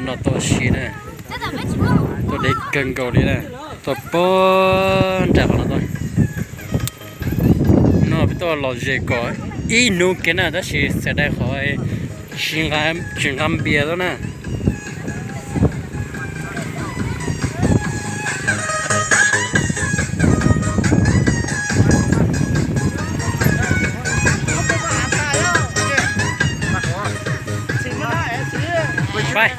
No tuaj si na, tuaj deb kawg nkaus li na, tuaj pog nram qhov no tuaj. No peb tuaj lom zem kom ib hnub kiag na, tab sis xav dai qhov tsis nqa npias tuaj na. Pais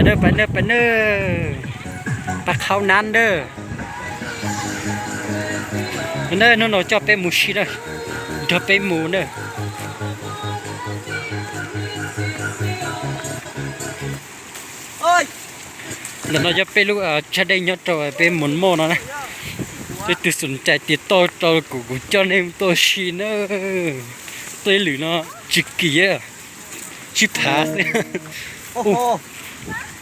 nawb, pais nawb, pais nawb, pab qhaub nab nawb. Hnub no coj peb mus si na, nrog peb mus na. Ntawm no yog peb lub tsag dej nyob rau peb Mos Moj no na. Leej twg xom cai tias toj rau kuv, kuv coj nej tuaj si na. Tuaj ib lwm no tsis kim, tsib phav xwb.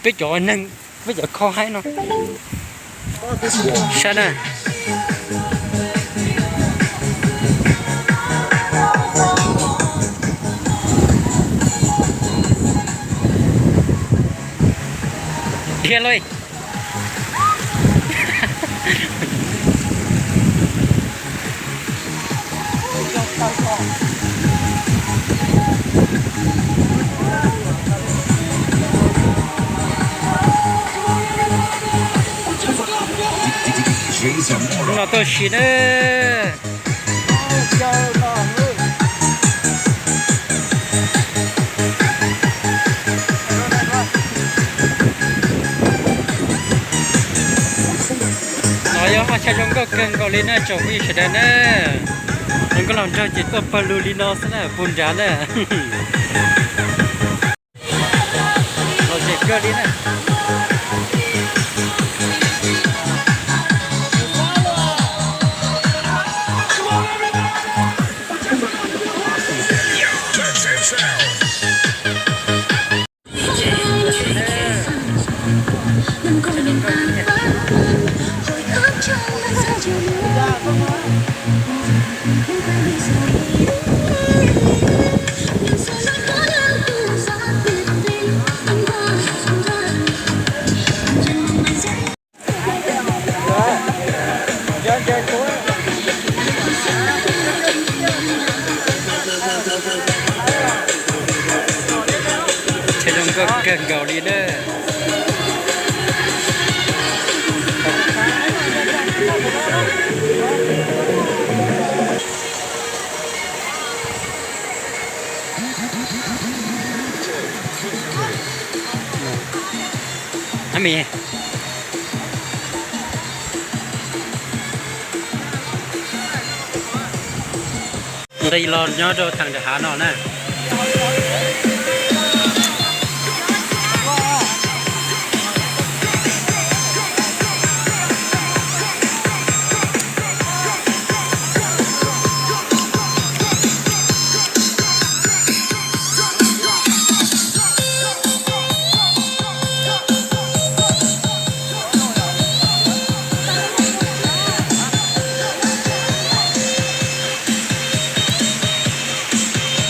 Peb cov neeg, peb cov kho haib no. Saib na. Dhia lauj. No tuaj si na. No yog haj tshaj zoo nkauj kawg nkaus li na tsoom phooj ywg sawv daws na. Zoo nkauj los nraug ces tuaj pawg lug li no xwb na, puag nrad na. Lom zem kawg li na. Ces zoo nkauj kawg nkaus li na. Ab mi, nqis los nyob rau thaum nram hav no na.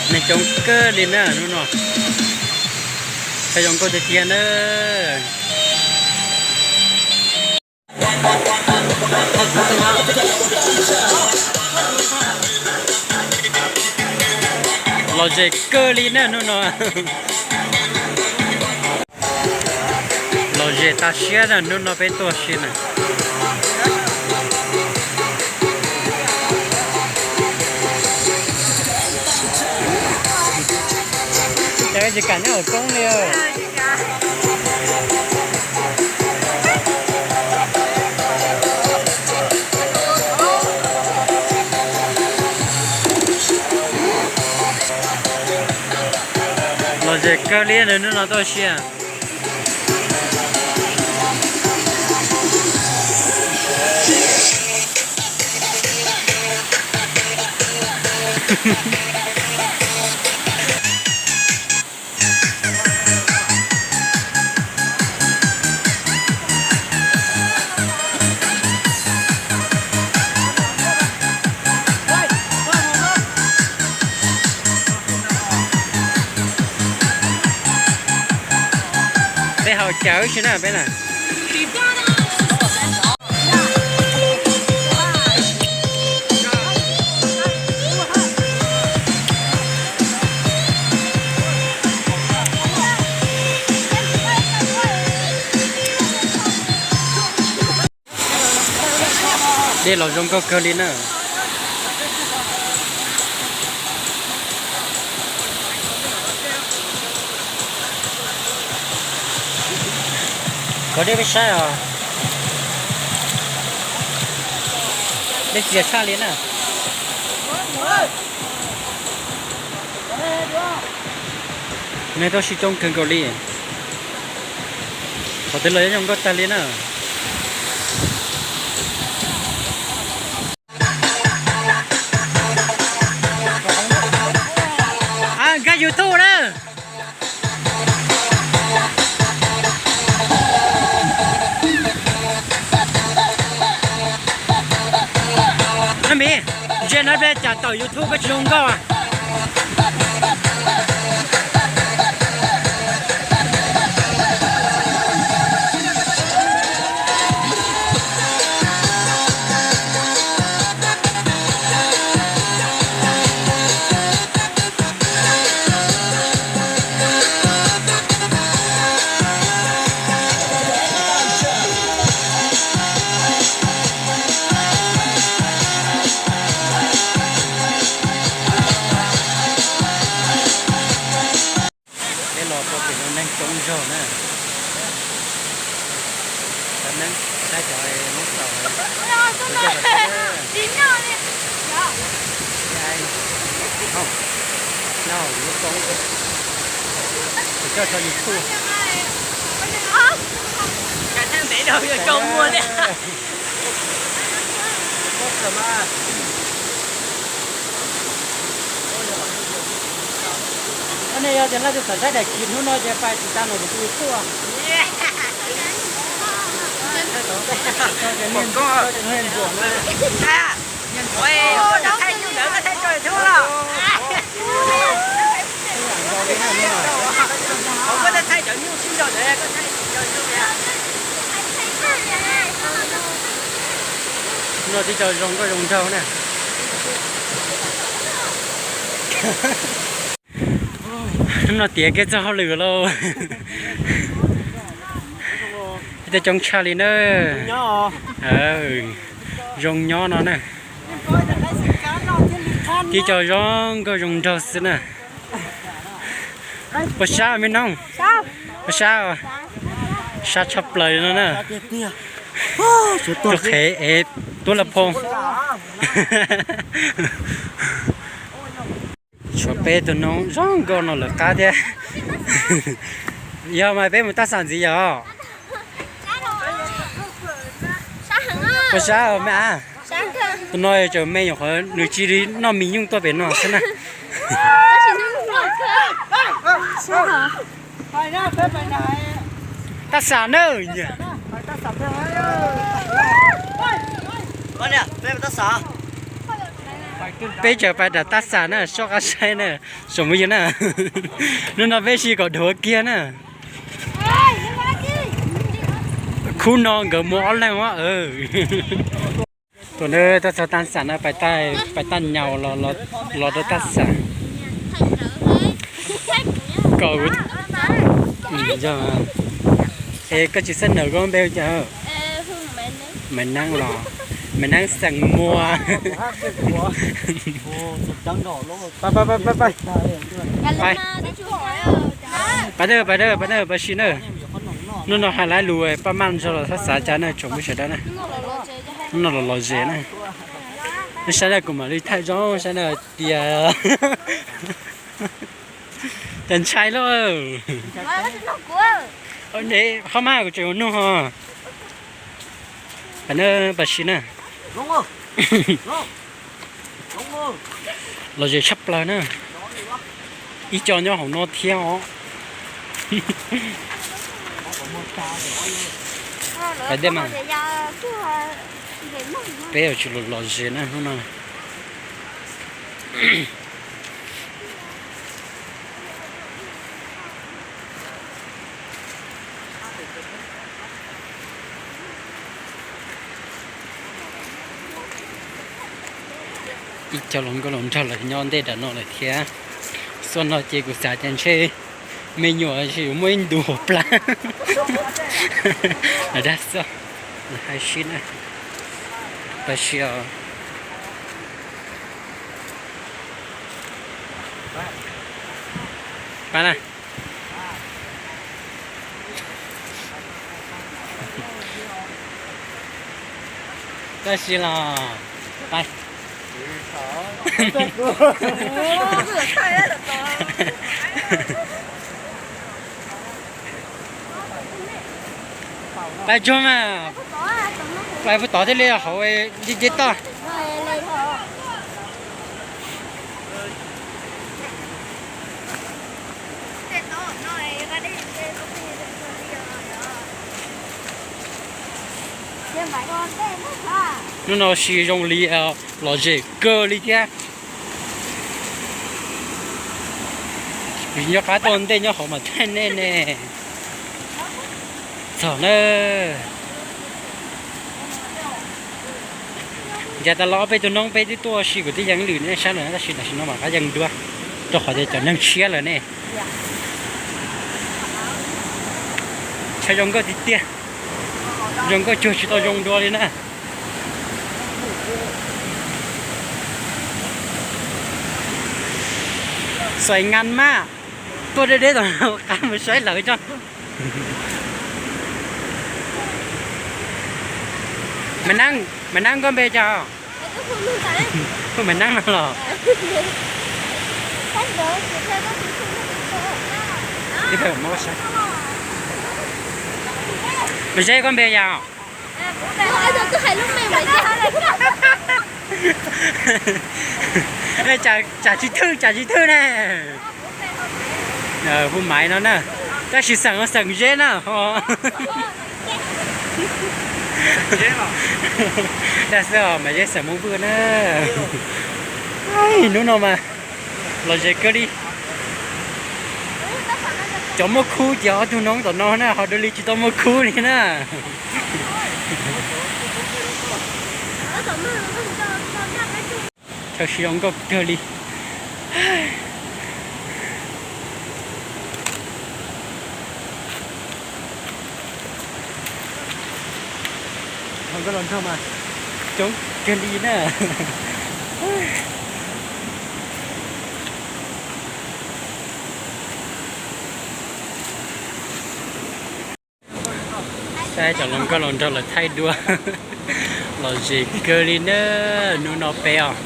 Neeg coob kawg li na hnub no. Tshaj zoo nkauj tiag tiag na. Lom zem kawg li na hnub no. Lom zem tas siab na hnub no peb tuaj si na. Cas tsis kam nyob hauv koob li. Lom zem kawg li na hnub no tuaj si. Peb haus cawv ib si na peb na. Dej los zoo nkauj kawg li na. Kov dej peb saib os. Dej txias tshaj li na. Neeg tuaj sib coob kawg nkaus li. Qhov twg los zoo nkauj tag li na. Nkag YouTube na. Miv, ntsia no ple cas tawm YouTube koj tsis zoo nkauj. Peb los rau pem no neeg coob zog na. Cov neeg saib cov Hmoob tau. Coj tso YouTube. Nej yog tias leej twg xav saib daim khiv hnub no ces pais tiv tas no kuv tus YouTube. No tib co zoo nkauj zoo nraug na. Hnub no tiav kiag txoj hauj lwm lauj. Tej coob tshaj li na. Zoo nyob no na. Tib co zoo nkauj zoo nraug xwb na. Puas sab me noog? Puas sab? Sab tshaj plaws no na. Tus qhev es tuab la phoo. Tshuav peb tus noog zoo nkauj no lawv qab thiab. Yog mas peb mus tab xam ntxiv yom. Puas sab me ab? Tus no tseem me nyuam qhuav nws cia li noj mis nyuj tuaj pem no xwb na. Tab xam na. Peb tseem pais nram tab xam na, soj qab saib na, tsoom phooj ywg na. Hnub no peb sim kom dhuav kiag na. Khub no nkawd muaj ob leeg. Tuaj na, tuaj txog tab xam na, pais taj nyaus los rau tab xam. Kaum, es koj tsis xeeb ntawm koj npe hu cas? Maiv Neeb los? Maiv Neeb xeem Muas. Pais na, pais na, pais si na. Hnub no hais lus paj maj nrog los thab xav cas na tsoom phooj ywg sawv daws na. Hnub no los lom zem na. Neb saib na, kuv mam li thaij zoo saib na tias, cas ntshai lauj. Hov mas kuv tseem ua nug ho. Pais na, pais si na. Lom zem tshaj plaws na. Ib co nyob hauv no thiab os. Pais dej mas. Peb yuav tsis lom zem na hnub no. Ib co hluas nkauj hluas nraug los nyob ntej nram no lawm thiab. Xuaj no ces kuv xav tias ntshe me nyuam yuav muaj ib ntu hauv plab. Lawv dag xwb, lawv hais sib na. Pab sib os. Pab na. Tab sis los, pab. Pab tsuag mas, pab puag tod thiaj li hauv nce nce toj. Hnub no sis zoo li lom zem kawg li thiab. Vim nyob qab tuaj ntej nyob hauv mas thaij nej ne. Txog na. Ncav tas los ob peb tug noob peb twb tuaj ua si kuv twb yees lwm nej saib lawm tab sis tam sim no mam qab yees dua rau qhov tias cov neeg tshiab lawm ne. Tshaj zoo nkauj tiag tiag, zoo nkauj cuag tsis tau zoo dua li na. Xoay ngăn mab, tuaj deb deb tom qab mus saib lawv tso. Maiv Neeb, Maiv Neeb koj npe cas? Hu Maiv Neeb no los? Maiv Zeb koj npe cas? Tsam tsis thwj, tsam tsis thwj ne. Hu Maiv no na, tab sis xeem xeem Zeb na. Dag xwb os, Maiv Zeb xeem Hmoob Vwj na. Hnub no mas lom zem kawg li. Cov muaj khub ces ob tug noob tom no na, ho dua li tsis tau muaj khub li na. Chaw sib zoo nkauj kawg li. Hluas nkauj hluas nraug mas coob kawg li na. Saib cov hluas nkauj hluas nraug lawv thaij dua. Lom zem kawg li na. Hnub no peb os,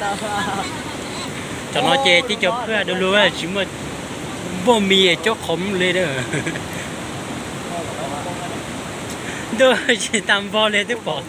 cov no ces tib co phaj du lug tsis muaj npoj mis coj qhov muag li na. Ntuj, tsis tas npog li twb pom.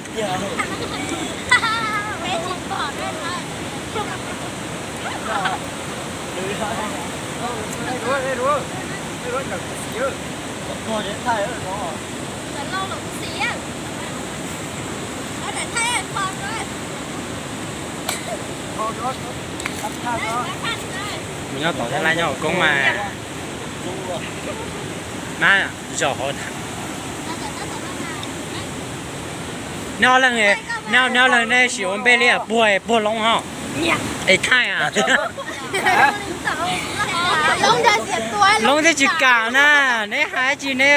Mus nyob tom Thaib Laj nyob hauv koob mas. Mab, zaum hauv. Neb ob leeg, neb ob leeg neb sim ua npe li puag, puag Loob ho. Es thaij a. Loob twb tsis kam na, neb hais tsis ne.